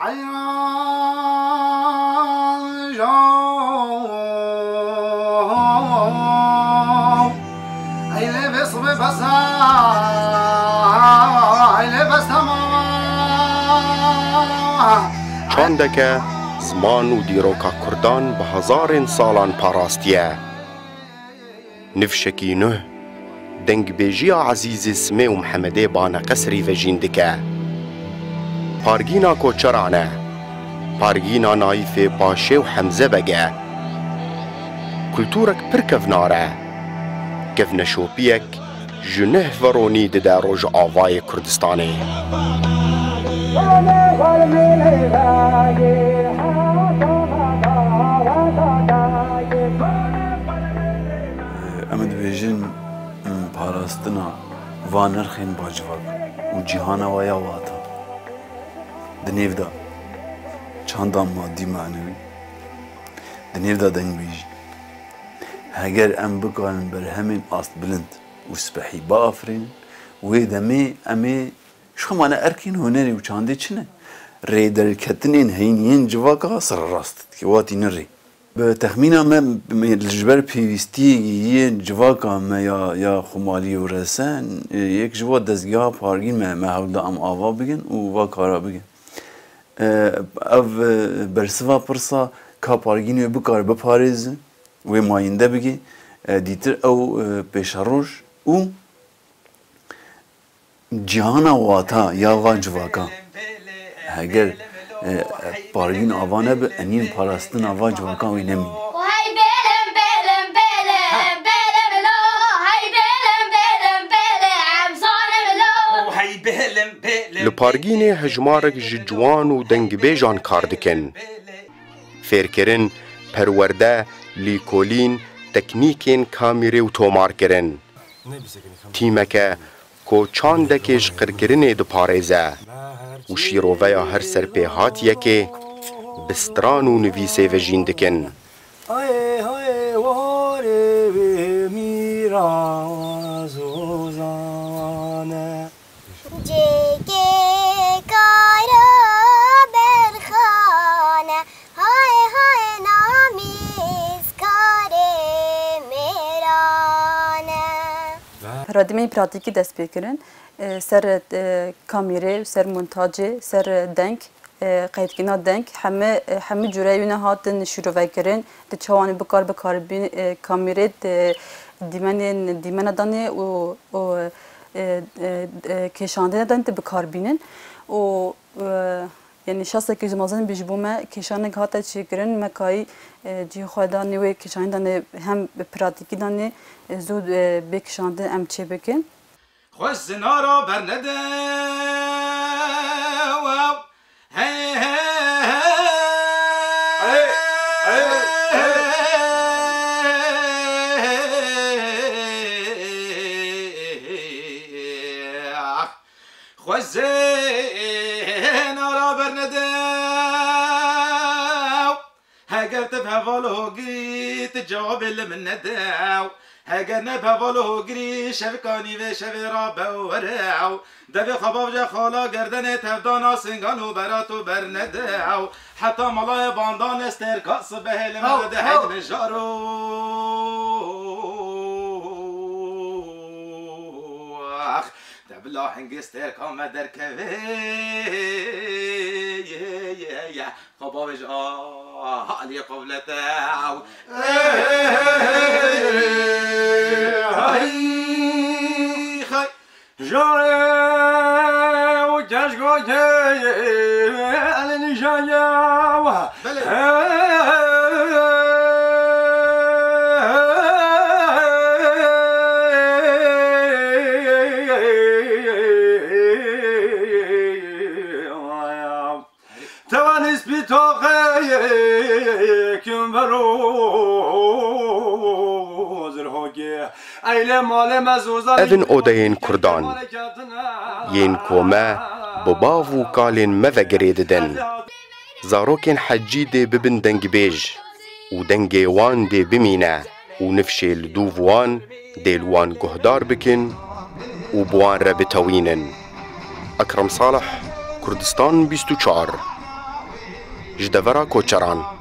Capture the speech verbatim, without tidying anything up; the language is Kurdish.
Eyran jaw, eylê vê sibê besa, eylê bes tamam. Çandeke ziman û dîroka Kurdan bi hezarên salan parastiye. Nifşekî nuh, dengbêjiya Ezîzê Simê û Mihemedê Bane Qesrî vejîn dike. Pargîna koçeran e. Pargîna Nayîfê Paşê û Hemze Beg e. Kulturek pir kevnar e. Kevneşopiyek ji neh veronî dide Rojavayê Kurdistanê. Em dibêjin, parastina van nirxên bacivak û cîhana wa ya wata. Di nêv de çanda madî manewî, di nêv de dengbêjî. Heger em bikarin berhemên astbilind û spehî biafirînin, wê demê em ê ji xwe mane erkên hunerê û çandê çi ne? Rêderketinên heyîn yên civaka sererast dike, watî ne rê. Bi texmîna me, me li ji ber pêwîstiyê yên civaka me ya, ya xumalî û resen, e, yek ji bo dezgeha pargîn me, me hewl da em ava bikin û va kara bikin. E, ev, e, bersiva pirsa ka pargîn wê bikare biparêze, wê mayînde bike, e, dîtir ew, e, pêşeroj û cîhana wata ya va civaka. Heger, e, pargîn ava nebe, enîn parastina va civaka wê nemîne. Li pargînê hejmarek ji ciwan û dengbêjan kar dikin. Fêrkirin, perwerde, lîkolîn, teknîkên kamîrê û tomarkirin. Tîmeke ku çandekê ji qirkirinê diparêze û şîroveya her serpêhatiyekê bi stran û nivîsê vejîn dikin. Hayê, hayê, warê wê mîra zozane. Cêkê kara berxane, hay hay namîzkarê mêrane. Radimê pratîkî dest pê kirin, e, ser, e, kamîrê, ser montacê, ser deng, e, qeydkirina deng, hemî, e, hemî cûreyê wîne hatin şîrovekirin, di çawanê bikar bikarbîn, e, kamîrê, di dîmenên, dîmena danê û, û, e, e, e, kêşandina danê di bikarbînin û, e, yanî şasekî ji mezin bî ji bo me kêşanek hate çêkirin, me kayî, e, cihê xwe danê wê kêşanî danê hem bi pratîkî danê, e, zû, e, bê kişandin em çê bikin. Xwe zina ra bernede. Hey, hey, hey. Hey, hey, hey. Xwe zina ra bernede. Heger tu bi heval hogirî, tu cewabê li min nede. Heger ne bi heval hogirî, şevkanî vê şevê ra bewere. Devê xwe bavce xala gerdenê tevdana singan û berat û bernede. Heta malayê bandanê stêrka sibehê li min nede. Hey min jaro. Te bila hingê stêrka me derkevê. Xwe bavêj a halî qewlete. Hey, hey, hey, hey. Jare û keşko ke elini jaya. Belê. Tewanî spî toqeyê kim vero zirhokê. Eylê malê me zozan. Ev in odeyên Kurdan, yên ku me bi bav û kalên me ve girê didin. Zarokên hecî dê bibin dengbêj û dengê wan dê bimîne û nifşê li dûv wan dê li wan guhdar bikin û bi wan re bitewînin. Ekrem Salih, Kurdistan bîst û çar. ji devera koçeran.